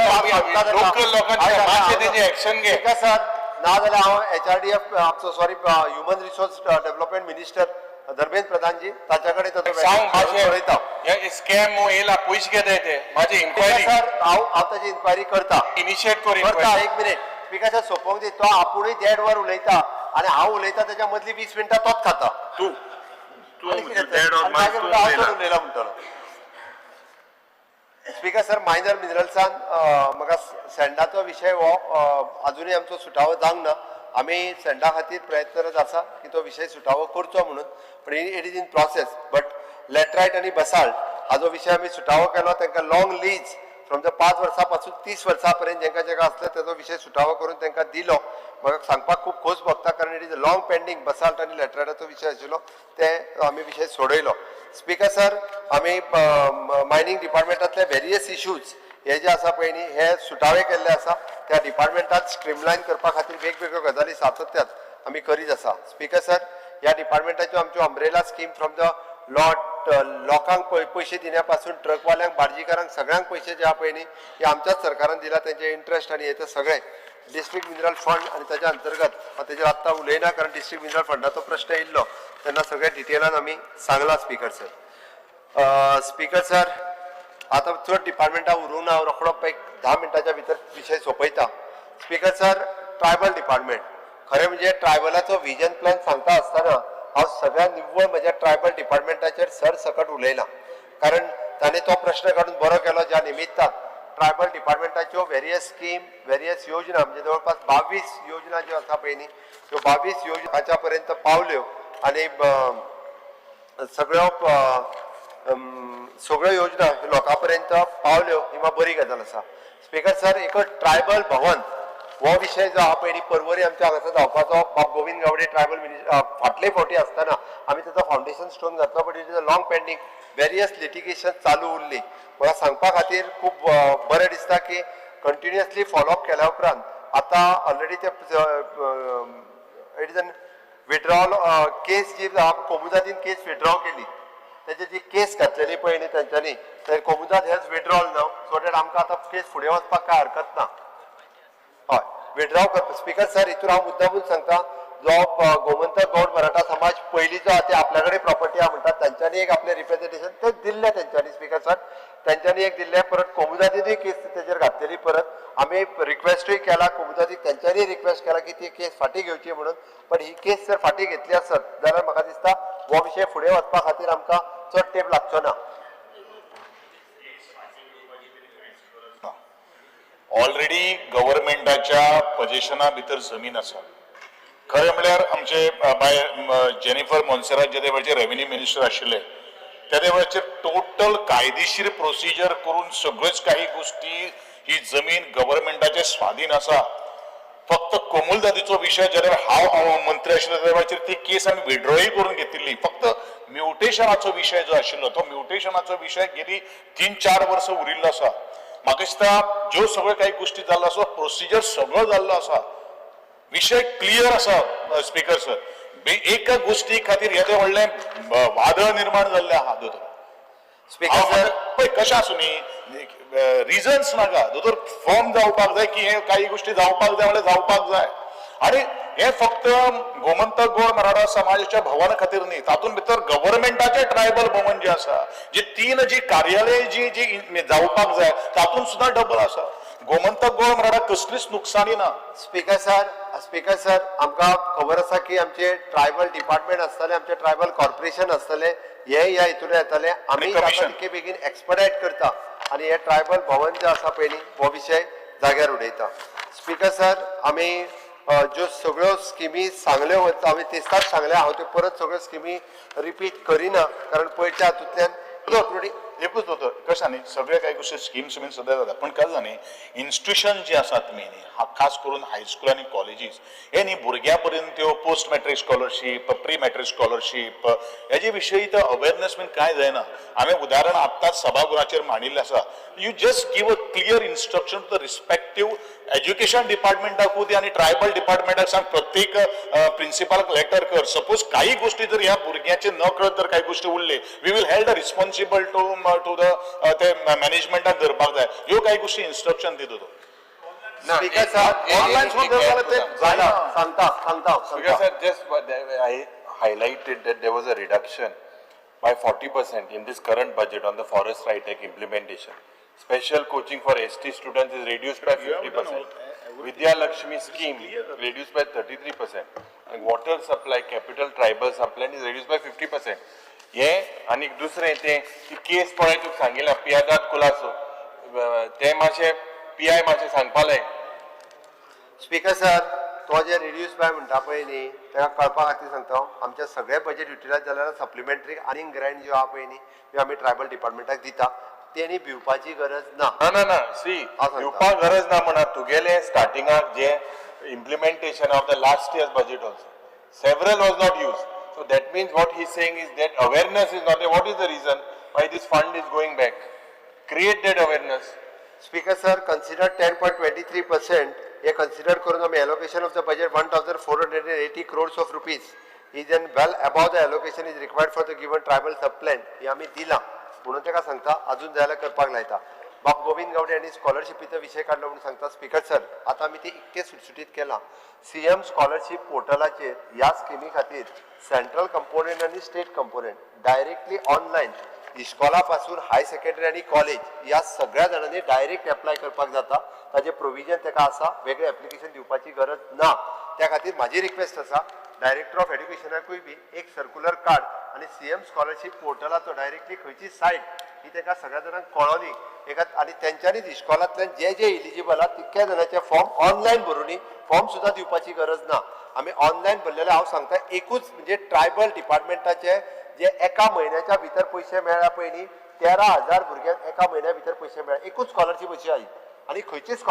S4: लोकल लोकांचे मातशें तेजें एक्शन घे.
S1: स्पीकर सर, ना जाल्यार हांव एचआरडीएफ आमचो, sorry, human resource development minister Dharmendra प्रधानजी, ताच्या कडेन ताचो
S4: सांग
S1: सोडयता.
S4: मातशें, हे स्कॅम येयला, पयशे घेताय ते. म्हाजी
S1: स्पीकर
S4: इन्क्वायरी
S1: सर, हांव हांव ताची इन्क्वायरी करता.
S4: इनिशिएट कर
S1: करता.
S4: इन्क्वायरी.
S1: एक मिनिट स्पीकर सर, सोंपोवंक दी. तो आपुणूय देड वर उलयता आनी हांव उलयता त्याच्या मदली 20 मिनटां तोच खाता.
S4: तूं तूं
S1: आनी कितें तर?
S4: देड वर
S1: आनी मागीर
S4: तूं
S1: म्हणटा, हांव
S4: उलयला.
S1: चड उलयला म्हणटलो. स्पीकर सर, मायनर मिनरल्सान म्हाका सँडाचो विशय हो अजुनूय आमचो सुटावो जावंक ना. आमी सँडा खातीर प्रयत्नरत आसा की तो विशय सुटावो करचो म्हणून, पण it is in process. But laterite आनी बसाल्ट हाजो विशय आमी सुटावो केलो. तांकां लाँग लीज फ्रॉम the 5 वर्सां पासून 30 वर्सां पर्यंत जेंका जेका आसलें, तेजो विशय सुटावो करून तांकां दिलो. म्हाका सांगपाक खूब खोस भोगता, कारण it is a long pending basalt आनी लॅटरायटाचो विशय आशिल्लो, ते आमी विशय सोडयलो. स्पीकर सर, आमी मायनींग डिपार्टमेंटांतले वेरियस इश्यूज हे जे आसा पळय न्ही, हे सुटावे केल्ले आसा. त्या डिपार्टमेंटात स्ट्रीमलायन करपा खातीर वेगवेगळ्यो गजाली सातत्यात आमी करीत आसा. स्पीकर सर, ह्या डिपार्टमेंटाच्यो आमच्यो umbrella scheme from the lot लोकांक पयशे दिण्या पासून ट्रकवाल्यांक, बार्जीकारांक, सगळ्यांक पयशे जे आहा पळय न्ही, हे आमच्याच सरकारान दिला. तेंचे इंट्रस्ट आनी हे ते सगळे डिस्ट्रिक्ट मिनरल फंड आनी ताच्या अंतर्गत हांव तेजेर आत्तां उलयना, कारण डिस्ट्रिक्ट मिनरल फंडाचो प्रश्न येयल्लो तेन्ना सगळे डिटेलान आमी सांगलां. स्पीकर सर, स्पीकर सर, आतां चड डिपार्टमेंटां उरूंक ना. हांव रोखडो एक 10 मिनटाच्या भितर विशय सोंपयता. स्पीकर सर, ट्रायबल डिपार्टमेंट, खरें म्हणजे ट्रायबलाचो विजन प्लॅन सांगता आसतना हांव सगळ्या निव्वळ म्हज्या ट्रायबल डिपार्टमेंटाचेर सरसकट उलयलां, कारण ताणें तो प्रश्न काडून बरो केलो, ज्या निमित्तान ट्रायबल डिपार्टमेंटाच्यो वेरियस स्कीम, वेरियस योजना, म्हणजे जवळपास 22 योजना ज्यो आसा पळय न्ही, त्यो 22 योजना पर्यंत पावल्यो आनी सगळ्यो सगळ्यो योजना लोकां पर्यंत पावल्यो, ही मात बरी गजाल आसा. स्पीकर सर, एक ट्रायबल भवन हो विशय जो आहा पळय न्ही, परवरी आमच्या हांगासर जावपाचो. बाब गोविंद गावडे ट्रायबल मिनिस्टर फाटले फावटी आसतना आमी ताचो फावंडेशन स्टोन घातलो, but it is a long pending, various litigation चालू उरली. म्हाका सांगपा खातीर खूब बरें दिसता की कंटिन्युअसली फॉलोअप केल्या उपरांत आतां ऑलरेडी ते it is an withdrawal case जी कोमुदादीन केस विड्रॉ केली, तेजी जी केस घातलेली पळय न्ही तेंच्यांनी, तर Comunidade has withdrawal now, so that आमकां आतां केस फुडें वचपाक कांय हरकत ना. हय, विड्रॉ कर. स्पीकर सर, हितून हांव मुद्दामून सांगता, जो गोमंतक गौड मराठा समाज पयलींचो आहा, ते आपल्या कडेन प्रॉपर्टी आहा म्हणटात, तांच्यांनी एक आपलें रिप्रेझेंटेशन ते दिल्लें तेंच्यांनी. स्पिकर सर, तेंच्यांनी एक दिल्लें. परत कोमुदादीनूय केस तेजेर घातलेली. परत आमी रिक्वेस्टूय केला कोमुदादीक, तेंच्यांनी रिक्वेस्ट केला की ती केस फाटीं घेवची म्हणून. पण ही केस जर फाटीं घेतली आसत जाल्यार म्हाका दिसता हो विशय फुडें वचपा खातीर आमकां चड तेंप लागचो ना.
S6: ऑलरेडी गव्हर्मेंटाच्या पजेशना भितर जमीन आसा. खरें म्हळ्यार आमचे बाय जेनिफर मोन्सेरात जे वेळचे रेव्हेन्यू मिनिस्टर आशिल्ले, त्या वेळाचेर टोटल कायदेशीर प्रोसिजर करून सगळ्योच काही गोष्टी, ही जमीन गव्हर्मेंटाचे स्वाधीन आसा. फक्त कोमुलदादीचो विशय जेन्ना हांव हांव मंत्री आशिल्लो त्या वेळाचेर ती केस आमी विड्रॉय करून घेतिल्ली. फक्त म्युटेशनाचो विशय जो आशिल्लो तो म्युटेशनाचो विशय गेली 3-4 वर्सां उरिल्लो आसा. म्हाका दिसता ज्यो सगळ्यो काही गोष्टी जाल्लो आसा, प्रोसिजर सगळो जाल्लो आसा, विशय क्लियर आसा. स्पीकर सर, एका गोष्टी खातीर येदें व्हडलें वादळ निर्माण जाल्लें आहा दोतोर.
S1: स्पिकर सर,
S6: पळय कशें आसूं न्ही, रिजन्स नाका दोतोर, फर्म जावपाक जाय की हे काही गोष्टी जावपाक जाय म्हणल्यार जावपाक जाय. आनी हे फक्त गोमंतक गोवा मराठा समाजाच्या भवना खातीर न्ही, तातूंत भितर गव्हर्मेंटाचे ट्रायबल भवन जे आसा, जी तीन जी कार्यालय जी जी जावपाक जाय तातूंत सुद्दां डबल आसा. गोमंतक गोवा मराठा कसलीच नुकसानी ना.
S1: स्पीकर सर, स्पीकर सर, आमकां खबर आसा की आमचे ट्रायबल डिपार्टमेंट आसतले, आमचे ट्रायबल कॉर्पोरेशन आसतले, हे ह्या हितून येतले. आमी
S6: commission.
S1: ताका तितके बेगीन एक्सपडायट करता आनी हे ट्रायबल भवन जे आसा पळय न्ही, हो विशय जाग्यार उडयता. स्पीकर सर, आमी ज्यो सगळ्यो स्किमी सांगल्यो वता, आमी तेस्ताच सांगल्या, हांव त्यो परत सगळ्यो स्किमी रिपीट करिना, कारण पयच्या हातूंतल्यान
S6: एकूच दोतोर, कशें न्ही, सगळे काही गोष्टी स्किम्स बीन सद्या जाता, पण कशें न्ही, इन्स्टिट्युशन जी आसात न्ही, खास करून हायस्कूल आनी कॉलेजीस हे न्ही भुरग्यां पर्यंत त्यो post matric scholarship, pre matric scholarship हेजे विशयी तर अवेरनेस बीन कांय जायना. हांवें उदाहरण आत्ताच सभागृहाचेर मांडिल्लें आसा. You just give a clear instruction to the respective education डिपार्टमेंटाकूय दी आनी ट्रायबल डिपार्टमेंटाक सांग, प्रत्येक प्रिन्सिपालाक लेटर कर. सपोज काही गोष्टी जर ह्या भुरग्याचे नकळत जर काही गोष्टी उरले, we will held a responsible to the ते मॅनेजमेंटाक धरपाक जाय. ह्यो काही गोष्टी इन्स्ट्रक्शन दिता तो.
S1: स्पीकर सर,
S6: ऑनलायन सुद्दां जाल्यार ते जायना.
S1: सांगता सांगता
S4: Because
S1: सांगता.
S4: Sir, just what I highlighted that there was a reduction by 40% in this current budget on the Forest Right Act implementation. Special coaching for ST students is reduced by 50%. Vidya Lakshmi scheme reduced by 33%. And water supply, capital tribal supply is reduced by 50%. हे आनी दुसरें तें ती केस पळय तुका सांगिला पियादाद कुलासो, तें मातशें पी I मातशें सांगपा लाय.
S1: स्पीकर सर, तो जे रिड्यूस बाय म्हणटा पळय न्ही, ताका कळपा खातीर सांगता हांव, आमचे सगळे बजेट युटिलायज जाल्यार सप्लिमेंटरी आनीक ग्रँट ज्यो आहा पळय न्ही, त्यो आमी ट्रायबल डिपार्टमेंटाक दिता, तेणी भिवपाची गरज ना.
S4: ना ना ना, सी,
S1: हांव सांगता.
S4: दिवपाक गरज ना म्हणा. तुगेले स्टार्टिंगाक जे implementation of the last year's budget also, several was not use. So that means what he saying is that awareness is not. What is the reason why this fund is going back? Create that awareness.
S1: Speaker sir, consider 10.23% hey consider करून आमी allocation of the budget 1480 crores of rupees is an well above the allocation is required for the given tribal sub plan. हे आमी दिलां म्हणून ताका सांगता, अजून जाय जाल्यार करपाक लायता. बाब गोविंद गावडे हांणी स्कॉलरशिपीचो विशय काडलो म्हणून सांगता. स्पीकर सर, आतां आमी ते इतके सुटसुटीत केलां, सीएम स्कॉलरशीप पोर्टलाचेर ह्या स्किमी खातीर सेंट्रल कंपोनेंट आनी स्टेट कंपोनेंट डायरेक्टली ऑनलायन इस्कॉला पासून हाय सेकंडरी आनी कॉलेज ह्या सगळ्या जाणांनी डायरेक्ट एप्लाय करपाक जाता. ताजें प्रोविजन ताका आसा, वेगळें एप्लिकेशन दिवपाची गरज ना. त्या खातीर म्हाजी रिक्वेस्ट आसा, डायरेक्टर ऑफ एड्युकेशनाकूय बी एक सर्कुलर काड आनी सीएम स्कॉलरशीप पोर्टलाचो डायरेक्टली खंयची सायट ही ताका सगळ्या जाणांक कळोनी एका आनी तेंच्यांनीच इस्कॉलांतल्यान जे जे इलिजिबल आहा तितक्या जाणांचे फॉर्म ऑनलायन भरुनी, फॉर्म सुद्दां दिवपाची गरज ना. आमी ऑनलायन भरलेले, हांव सांगता, एकूच म्हणजे ट्रायबल डिपार्टमेंटाचे जे एका म्हयन्याच्या भितर पयशे मेळ्ळ्या पळय न्ही, 13,000 भुरग्यांक एका म्हयन्या भितर पयशे मेळ्ळे. एकूच स्कॉलरशीप अशी आयली आनी खंयची स्कॉलरशीप